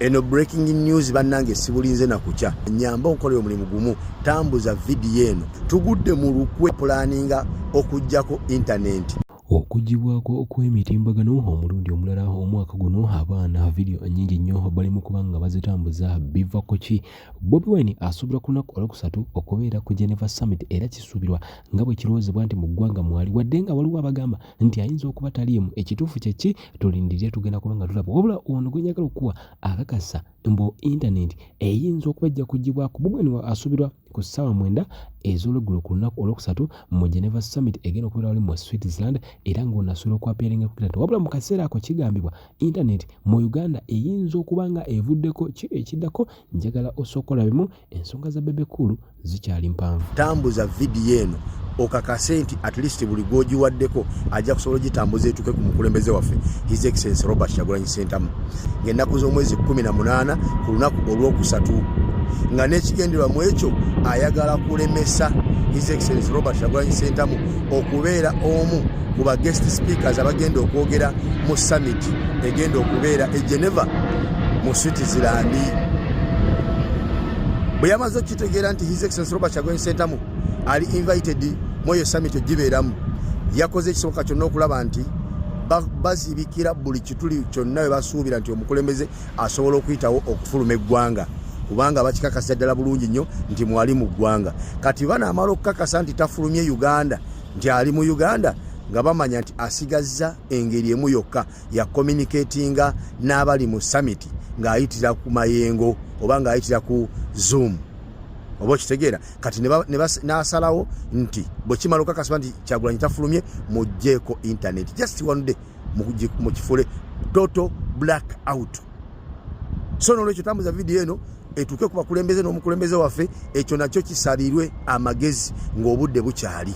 Eno breaking news bannange sibulinze na kukya. Nyamba onkolere omulimu gumu, tambuza vidiyo eno. Tugudde mu lukwe pulaninga okuggyako intanenti. Okuggyibwako kw'emitimbagano omulundi omulala omwaka guno abaana vidiyo nnyingi nnyo bali mu kuba nga bazitambuza biva ku ki? Bobi Wine asuubirwa ku lunaku Olwokusatu okubeera ku Geneva Summit era kisuubirwa nga bwe kirowoozebwa nti mu ggwanga mwali wadde nga waliwo abagamba nti ayinza okuba taliimu. Ekituufu kye ki? Tulindirire tugenda kuba nga tulaba. Wabula ono gwe njagala okukuwa akakasa mbu intanenti eyinza okuba ejja kuggyibwako. Bobi Wine asuubirwa ku ssaawa mwenda ez'olweggulo ku lunaku Olwokusatu mu Geneva Summit egenda okubeera wali mu Switzerland era ng'ono asuubirwa okwapiyaringa ku intanenti. Wabula mu kaseera ako kigambibwa intanenti mu Uganda eyinza okuba nga evuddeko ki ekiddako njagala osooke olabemu ensonga za Bebe Cool zikyali mpanvu. Tambuza vidiyo eno okakase nti at least buli gwogiwaddeko ajja kusobola ogitambuza etuuke ku mukulembeze waffe His Excellency Robert Kyagulanyi Ssentamu ng'ennaku z'omwezi 18 ku lunaku olwokusatu nga n'ekigendererwa mu ekyo ayagala kulemesa His Excellency Robert Kyagulanyi Ssentamu okubeera omu ku ba guest speakers abagenda okwogera mu summit egenda okubeera e Geneva mu Switzerland. Bwe yamaze okukitegeera nti His Excellency Robert Kyagulanyi Ssentamu ali invited mu eyo summit ogibeeramu, yakoze ekisoboka kyonna okulaba nti bazibikira buli kituli kyonna we basuubira nti omukulembeze asobola okuyitawo okufuluma eggwanga, kubanga bakikakasa ddala bulungi nnyo nti mwali mu ggwanga. Kati banaamala okukakasa nti tafulumye Uganda, nti ali mu Uganda, nga bamanya nti asigazza engeri emu yokka ya communicatinga n'abali mu summit ng'ayitira ku mayengo oba ng'ayitira ku Zoom, oba okitegeera. Kati n'asalawo nti bwe kimala okukakasibwa nti Kyagulanyi tafulumye, muggyeko internet just one day, mukifule total black out. So nolwekyo tambuza vidiyo eno etuuke ku bakulembeze n'omukulembeze waffe, ekyo nakyo kisalirwe amagezi ng'obudde bukyali.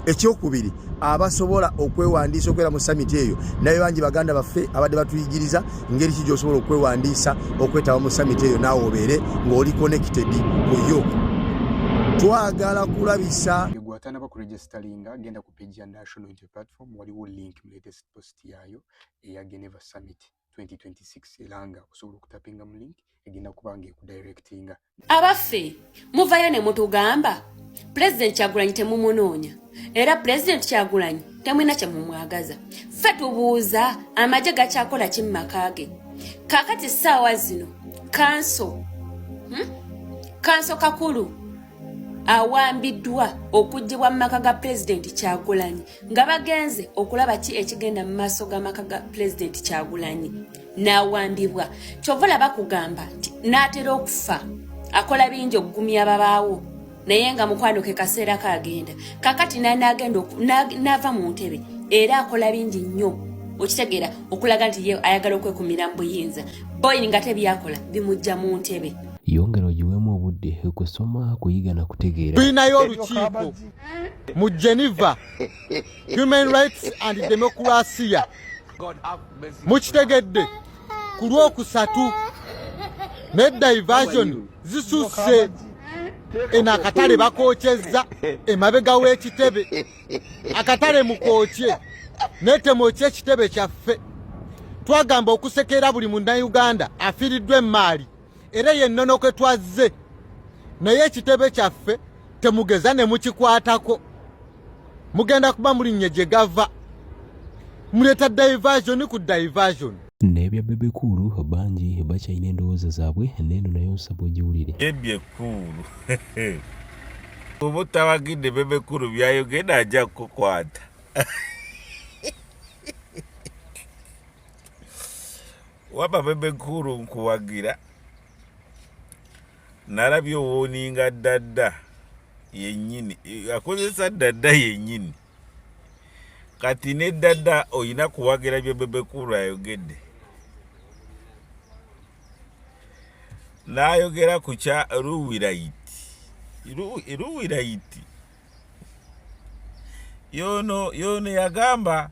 Ekyokubiri, abasobola okwewandiisa okubeera mu summit eyo, naye bangi baganda baffe abadde batuyigiriza ngeri ki gy'osobola okwewandiisa okwetaba mu summit eyo, naawe obeere ng'oli connected ku yo. Twagala kulabisa Gwe atanaba kuregisteringa, genda ku page ya National Unity Platform, waliwo link mu latest post yaayo eya Geneva Summit 2026, era nga osobola okutapinga mu link egenda kuba nga ekudirectinga. Abaffe, muvayo ne mutugamba Pulezidenti Kyagulanyi temumunoonya, era Pulezidenti Kyagulanyi temulina kye mumwagaza. Ffe tubuuza, amagye gakyakola ki mu maka ge kaakati ssaawa zino? Kanso, Kanso kakulu awambiddwa okuggyibwa mu maka ga Pulezidenti Kyagulanyi nga bagenze okulaba ki ekigenda mu maaso g'amaka ga Pulezidenti Kyagulanyi n'awambibwa. Kyova olaba kugamba nti n'atera okufa akola bingi okugumya babaawo, naye nga mukwano ke kaseera kaagenda kakati n'agenda n'ava mu ntebe, era akola bingi nnyo okitegeera okulaga nti ye ayagala okwekumira mu buyinza boyi nga tebyakola bimujja mu ntebe. Yongera ogiweemu obudde kusoma, kuyiga na kutegeera. Tulinayo olukiiko mu Geneva, Human Rights and Democracy, mukitegedde, ku lwokusatu ne diversion zisusse. Eno akatale bakokyezza emabega w'ekitebe, akatale mukookye naye temwokye ekitebe kyaffe. Twagamba okusekera buli munnayuganda afiiriddwa emmaali, era yennono kwe twazze, naye ekitebe kyaffe temugeza ne mukikwatako, mugenda kuba mulinnye gye gava, muleeta diversion ku diversion. N'ebya Bebe Cool bangi bakyalina endowooza zaabwe, n'eno nayo nsaba ogiwulire. Bebe Cool oba otawagidde Bebe Cool byayogedde ajja kukukwata. Waba Bebe Cool nkuwagira, nalabye owooninga ddadda yennyini, akozesa ddadda yennyini. Kati ne ddadda olina kuwagira bye Bebe Cool ayogedde. N'ayogera ku kya Luwirayiti. Luwirayiti yono yono yagamba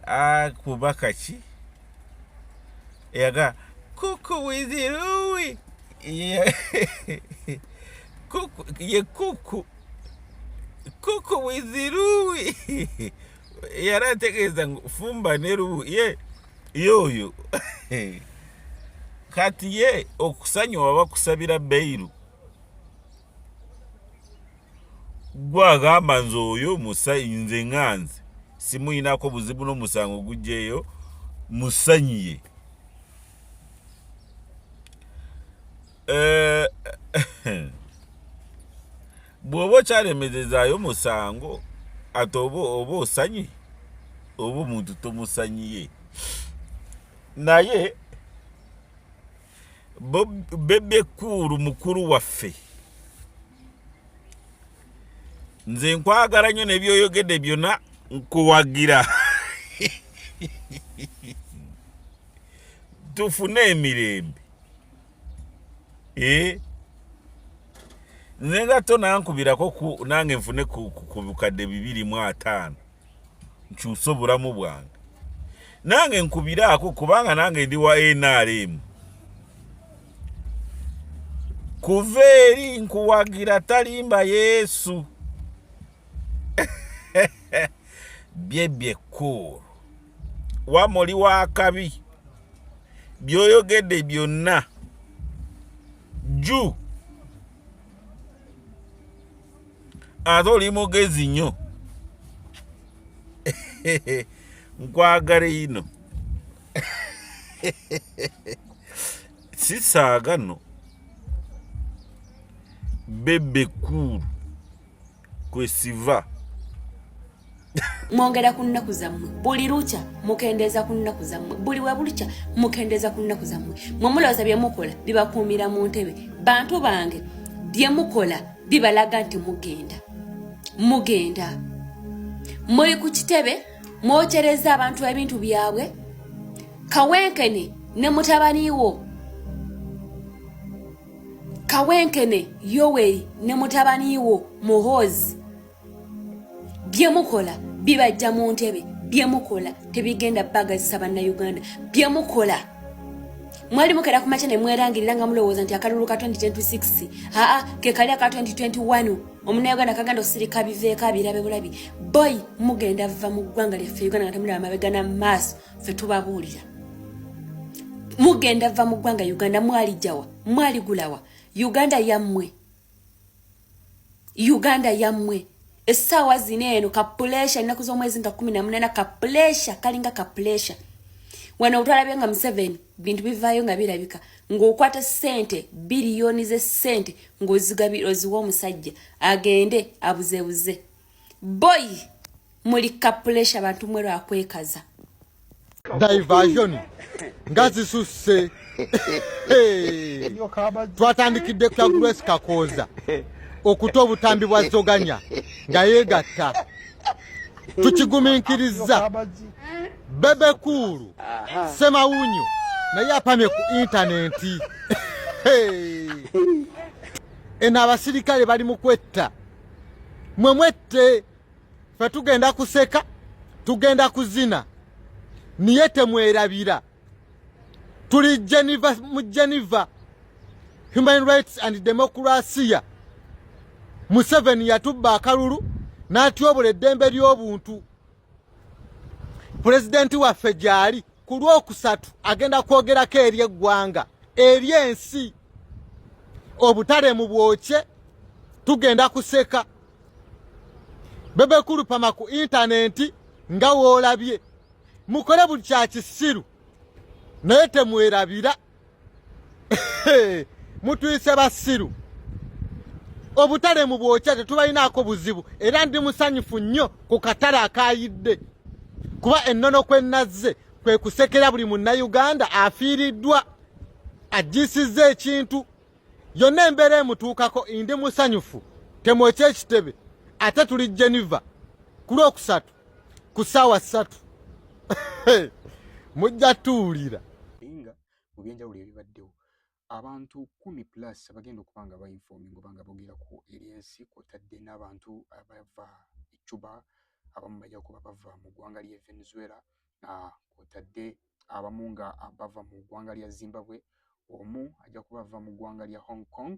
akuba kaki yaga kuku wiziruwi kuku ye kuku kuku wiziruwi yali ategeeza ngu fumba ne luwi ye yoyo. Kati ye okusanyuwa bakusabira beiru, gwagamba nze oyo nze nganze simuyinako buzibu n'omusango gujjeeyo musanyiye. Eh, bw'oba okyalemezezaayo omusango ate oba oba osanyi oba omuntu tomusanyiye. Naye Bebe Cool mukulu waffe, nze nkwagala nnyo nebyoyogedde byonna nkuwagira. Tufune emirembe. Eh? Nze nga to nankubirako nange nfune ku bukadde 250 nkyuse obulamu bwange, nange nkubiraako kubanga nange ndi wa NRM. Kuva eri nkuwagira talimba Yesu. Bebe Cool wamuli wakabi, byoyogedde byonna ju ate oli mugezi nnyo, nkwagala ino sisaaga no Bebe Cool kwesiva. Mwongera ku nnaku zammwe buli lukya, mukendeeza ku nnaku zammwe buli we bulukya, mukendeeza ku nnaku zammwe. Mwe mulowooza bye mukola bibakuumira mu ntebe. Bantu bange, bye mukola bibalaga nti mugenda mugenda muli ku kitebe, mwokyereza abantu ebintu byabwe. Kawenkene ne mutabani wo, Kawenkene Yoweri ne mutabani wo Muhoozi, bye mukola bibajja mu ntebe. Bye mukola tebigenda bagazisa Bannayuganda. Bye mukola, mwali mukera ku makya ne mwerangirira nga mulowooza nti akalulu ka 2026 aa ke kali aka 2021, Omunnayuganda kagenda osirika biveeko abirabe bulabi. Boy, mugenda va mu ggwanga lyaffe Uganda nga temulaba mabega na maaso. Ffe tubabuulira, mugenda va mu ggwanga Uganda. Mwalijjawa? Mwaligulawa? Uganda yammwe, Uganda yammwe. Essaawa zino eno ka pressure, ennaku z'omwezi nga 18, ka pressure kalinga ka pressure. Wano otwalabye nga Museveni bintu bivaayo nga birabika ng'okwata ssente, biliyoni z'essente, ng'ozigabira oziwa omusajja agende abuzebuze. Boy, muli ka pressure, bantu mwe, lwakwekaza. Diversion nga zisusse. Twatandikidde ku Grace Kakooza okuta obutambi bwa zoganya nga yeegatta, tukigumiikirizza. Bebe Cool Semawunyo naye apamye ku intaneti. Eno abasirikale bali mu kwetta, mwe mwette, fe tugenda kuseka, tugenda kuzina, niye temwerabira tuli Geneva, mu Geneva Human Rights and Democracy. Museveni yatubba akalulu n'atyobola eddembe ly'obuntu. Pulezidenti waffe gyali ku Lwokusatu agenda kwogerako eri eggwanga, eri ensi. Obutale mu bwokye, tugenda kuseka. Bebe Cool pama ku intaneti nga woolabye, mukole buli kya kisiru, naye temwerabira mutuyise basiru. Obutale mu bwokya, tetubalinaako buzibu, era ndi musanyufu nnyo ku katale akayidde, kuba ennono kwe nazze kwe kusekera buli Munnayuganda afiiriddwa, aggyisizza ekintu yonna embeera emutuukako. Ndi musanyufu, temwokya ekitebe. Ate tuli Geneva ku Lwokusatu ku ssaawa 3, mujja tuwulira. Nga mu byenjawulo ebibaddewo, abantu 10 plus abagenda okuba nga bainforming oba nga bogerako eri ensi, kwotadde n'abantu abava e Cuba, abamu bajja kuba bava mu ggwanga ly'e Venezuela, kwotadde abamu nga bava mu ggwanga lya Zimbabwe, omu ajja kuba ava mu ggwanga lya Hong Kong,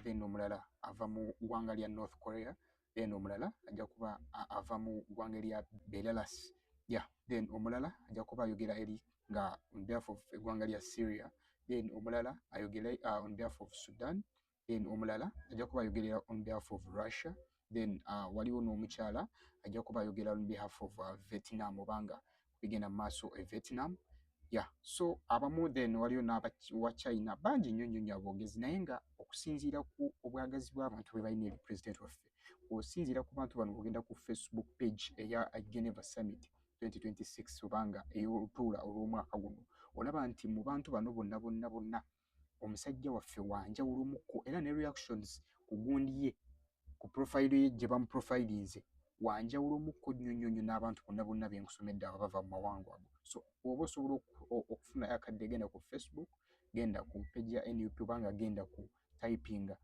then omulala ava mu ggwanga lya North Korea, then omulala ajja kuba ava mu ggwanga erya Belarus, yeah, then omulala ajja kuba ayogera eri nga on behalf of eggwanga lya Syria. Then omulala ayogere on behalf of Sudan. Then omulala ajja kuba ayogerera on behalf of Russia. Then waliwo n'omukyala ajja kuba ayogera on behalf of Vietnam, obanga bigenda mu maaso e Vietnam. Yeah, so abamu, then waliyo n'abawa China, bangi nnyo nnyo nnyo aboogezi. Naye nga okusinziira ku obwagazi bw'abantu bwe balina eri president waffe, osinziira ku bantu bano, ogenda ku Facebook page eya Geneva Summit 2026 obanga ey'olutuula olw'omwaka guno, olaba nti mu bantu bano bonna bonna bonna omusajja waffe wanjawulomukko. Era ne reactions ku gundi ye, ku profile ye gye bamuprofilinze, wanjawulomukko nnyo nnyo nnyo n'abantu bonna bonna benkusomedde abo bava mu mawanga ago. So oba osobola okufunayo akadde, genda ku Facebook, genda ku page ya NUP, obanga genda ku typinga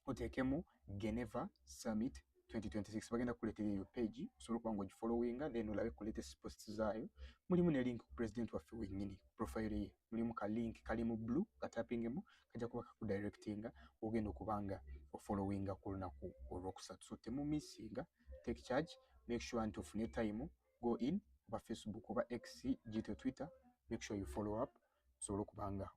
oteekemu Geneva Summit 2026, bagenda kukuleetera eyo page, osobola okuba nga ogifollowinga, then olabe ku latest posts zaayo. Mulimu ne link ku president waffe wennyini, ku profile ye mulimu ka link kali mu blue, katapingemu, kajja kuba kakudirectinga ogenda okuba nga ofollowinga ku lunaku olwokusatu. So temumissinga, take charge, make sure nti ofune time, go in oba Facebook oba X, gito Twitter, make sure you follow up, osobole okuba nga